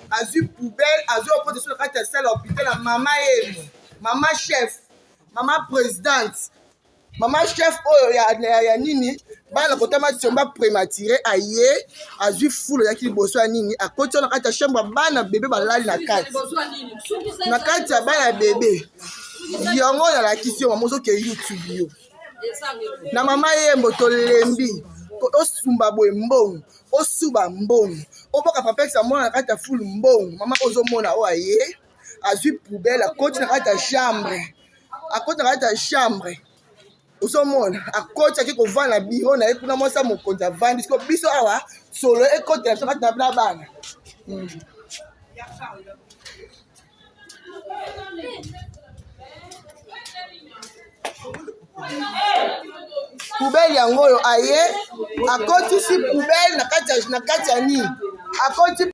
Azwi poubelle, azwi okota so na kati ya salle ya hôpital ya mama yemo, mama chef, mama présidente, mama chef oyo ya, ya, ya nini bana kotama tiomba prématuré. Aye azwi fulu eyaki liboso ya nini, akoti na kati ya chambre ya bana bebe balali na kati, na kati ya bana bebe yango. Nalakisi yo mama, ozoke YouTube yo na mama yembo. Tolembi osumba boye mbongo, osuba mbongo, oboka pampers ya mwana na kati ya fulu mbongo. Mama, ozomona oyo aye azwi poubelle, akoti na kati ya chambre, akoti na kati ya chambre. Ozomona akoti, ake kovanda na biro na ye kuna. Mwasi ya mokonzi avandi siko. Biso awa solo ekotela biso kati na bana. Poubelle yango oyo, aye akotisi poubelle na kati ya nini, akoti.